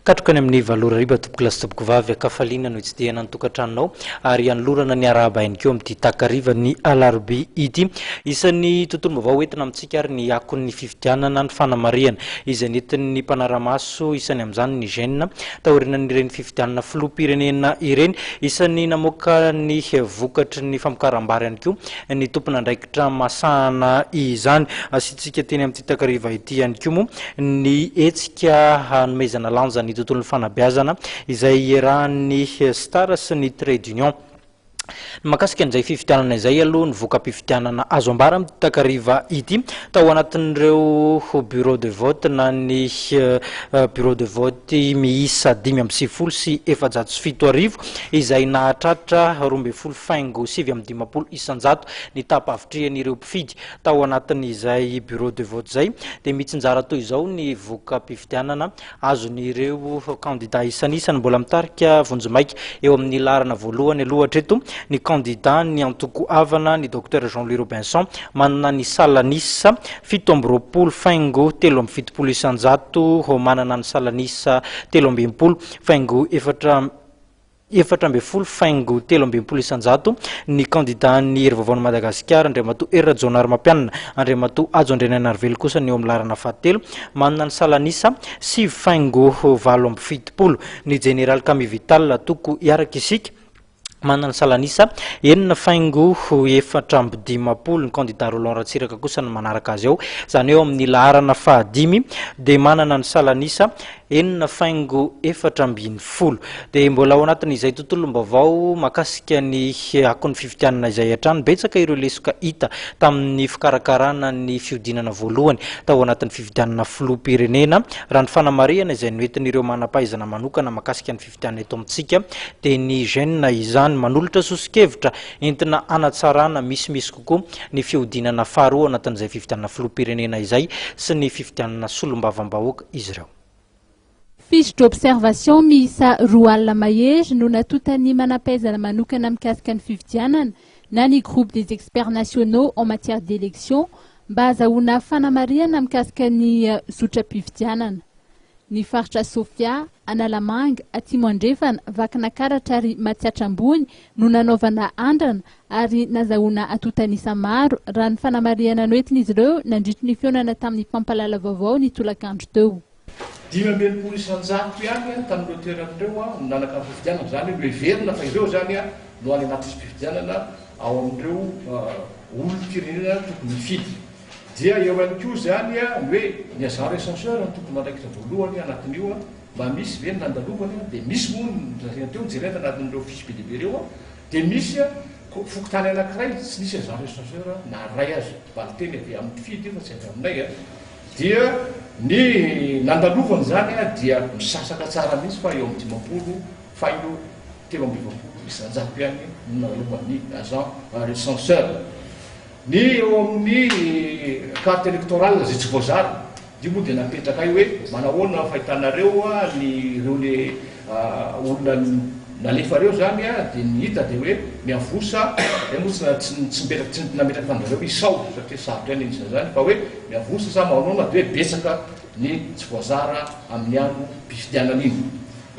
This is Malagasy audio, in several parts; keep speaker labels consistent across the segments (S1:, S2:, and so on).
S1: Katroka any amin'ny valo ora hariva tompokolahy sy tompokovavy, ankafaliana no hitsidihana ny tokantranonao ary hanolorana ny arahaba ihany koa amin'ity takariva ny alarobia ity. Isan'ny tontolom-baovao hoentina amintsika ary ny akon'ny fifidianana ny fanamarihana izay nentin'ny mpanara-maso isany amin'izany ny GEN taorianan'ireny fifidianana filoham-pirenena ireny. Isan'ny namoaka ny vokatry ny famokaram-bary ihany koa ny tompon'andraikitra masahana izany. Asiantsika teny amin'ity takariva ity ihany koa moa ny hetsika hanomezana lanja ny tontolon'ny fanabeazana izay iarahan'ny Star sy ny Trade Union. Ny mahakasika an'izay fifidianana izay aloha ny voka-pifidianana azo ambara amin'ity takariva ity tao anatin'ireo bureau de vote na ny bureau de vote miisa 7495 izay nahatratra 12.59% ny taham-pahavitrihan'ireo mpifidy tao anatin'izay bureau de vote izay dia mitsinjara toy izao ny voka-pifidianana azon'ireo kandida isanisany. Mbola mitarika vonjimaika eo amin'ny laharana voalohany aloha hatreto ny kandida ny antoko Avana, ny Docteur Jean Louis Robinson, manana ny salan'isa 27.73%, manana ny salan'isa 63 faingo efatra 14.63% ny kandidan'ny Hery Vaovaon'i Madagasikara, Andriamatoa Hery Rajaonarimampianina. Andriamatoa Hajo Andrianainarivelo kosa ny eo amin'ny laharana fahatelo, manana ny salan'isa 9.78. Ny Jeneraly Camille Vital, Toko Hiaraka Isika, manana ny salan'isa 6.54. Ny kandida Roland Ratsiraka kosa no manaraka azy ao, izany hoe eo amin'ny laharana fahadimy dia manana ny salan'isa 6.14. Dia mbola ao anatin'izay tontolom-baovao mahakasika ny akon'ny fifidianana izay hatrany. Betsaka ireo lesoka hita tamin'ny fikarakarana ny fihodinana voalohany tao anatin'ny fifidianana filoham-pirenena. Raha ny fanamarihana izay noentin'ireo manam-pahaizana manokana mahakasika ny fifidianana eto amintsika dia ny GEN izany manolotra soso-kevitra entina hanatsarana misimisy kokoa ny fihodinana faharoa anatin'izay fifidianana filoham-pirenena izay sy ny fifidianana solombavambahoaka izy ireo.
S2: Fiche d'observation miisa 20 mahery no natontan'ny manam-pahaizana manokana mikasika ny fifidianana na ny Groupe des experts nationaux en matière d'élection mba hazahoana fanamarihana mikasika ny zotram-pifidianana. Ny faritra Sofia, Analamanga, Atsimo Andrefana, Vakinakaratra ary Matsiatra Ambony no nanaovana andrana ary nazahoana antontan'isa maro, raha ny fanamarihana noentin'izy ireo nandritry ny fihaonana tamin'ny mpampalala vaovao ny tolakandro teo.
S3: 65% ihany tamin'ireo toerana ireo no nanaka ny fifidianana, izany hoe noheverina fa ireo izany no any anaty lisi-pifidianana ao amin'ireo olom-pirenena tokony hifidy. Dia eo ihany koa izany ny hoe ny agent recenseur no tompon'andraikitra voalohany anatin'io, mba misy ve ny nandalovany, dia misy moa ny nolazaina teo, jerena anatin'ireo fiche be dia be ireo, dia misy fokontany anankiray tsy nisy agent recenseur na iray aza, valinteny avy amin'ny mpifidy io fa tsy avy aminay, dia ny nandalovany izany dia misasaka tsara mihitsy fa eo amin'ny 50.43% ihany no nandalovan'ny agent recenseur. Ny eo amin'ny carte électorale izay tsy voazara, io moa dia napetrakay hoe manahoana ny fahitanareo ny ireo le olona nalefa ireo izany dia ny hita dia hoe miavosa, izay moa tsy tsy mipetraka tsy nametraka tamin'zareo hoe isao satria sarotra ihany ny izany fa hoe miavosa sa manahoana dia hoe betsaka ny tsy voazara amin'ny androm-pifidianana iny.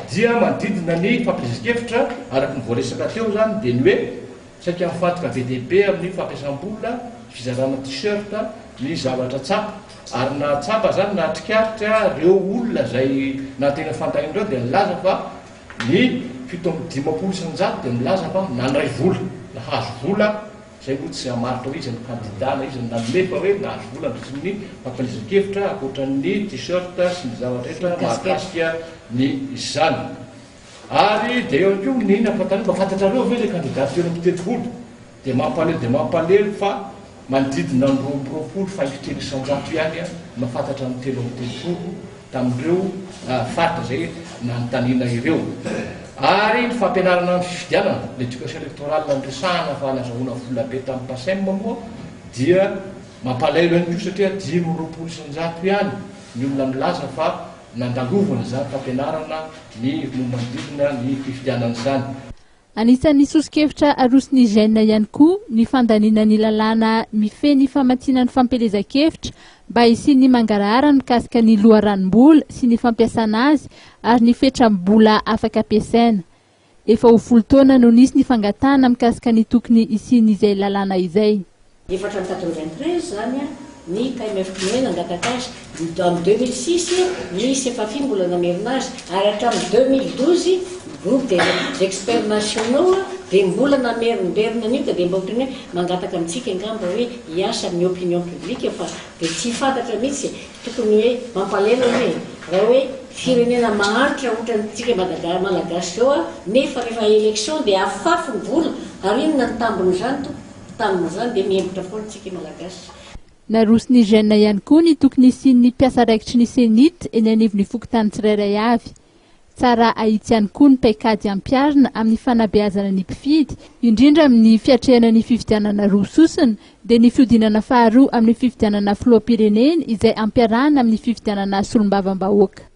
S3: Dia manodidina ny fampielezan-kevitra araka ny voaresaka teo izany dia ny hoe Saika mifantoka be dia be amin'ny fampiasam-bola, fizarana t-shirt, ny zavatra tsapa. Ary na tsapa izany na tsikaritra, ireo olona izay nahatena fanontaniana ireo dia nilaza fa ny 57% dia milaza fa nandray vola, nahazo vola, izay moa tsy hamaritra hoe iza no kandida na iza no nanome fa hoe nahazo vola nandritry ny fampielezan-kevitra ankoatran'ny t-shirt sy ny zavatra rehetra mahakasika ny izany. Ary dia eo ihany koa ny nampanontaniana mba fantatrareo ve ilay candidat 33? Dia mampalelo dia mampalelo fa manodidina ny 22.3% ihany no mahafantatra ny 33 tamin'ireo faritra izay nanontaniana ireo. Ary ny fampianarana ny fifidianana, l'éducation électorale noresahana fa nazahoana vola be tamin'ny PACEM moa dia mampalahelo ihany koa satria 25% ihany ny olona milaza fa nandalovana izany fampianarana ny momba ny didina ny fifidianana izany.
S2: Anisan'ny soso-kevitra aroson'ny GEN ihany koa ny fandaniana ny lalàna mifehy ny famatsiana ny fampielezan-kevitra mba hisian'ny mangarahara mikasika ny loharanom-bola sy ny fampiasana azy ary ny fetram-bola afaka ampiasaina. Efa ho 10 taona no nisy ny fangatahana mikasika ny tokony hisian'izay lalàna izay.
S4: Efatra ny 93 zany a ny KMFPNE nangataka azy amy 2006, ny SeFaFi mbola namerina azy, ary hatramin'ny 2012 groupe des experts nationaux dia mbola namerimberina an'io. Ka dia mba ohatrany hoe mangataka amintsika angamba hoe hiasa amin'ny opinion publique, fa dia tsy fantatra mihitsy. Tokony hoe mampalelo anie raha hoe firenena mahantra ohatrantsika Madaga Malagasy zao a, nefa rehefa élection dia afafy ny vola, ary inona ny tambin'izany? To tambin'izany dia miembotra foana tsika Malagasy.
S2: Naroson'ny GEN ihany koa ny tokony hisian'ny mpiasa raikitry ny CENI-T eny anivon'ny fokontany tsirairay avy. Tsara ahitsy ihany koa ny paikady ampiharina amin'ny fanabeazana ny mpifidy, indrindra amin'ny fiatrehana ny fifidianana roa sosona, dia ny fiodinana faharoa amin'ny fifidianana filoham-pirenena izay ampiarahana amin'ny fifidianana solombavambahoaka.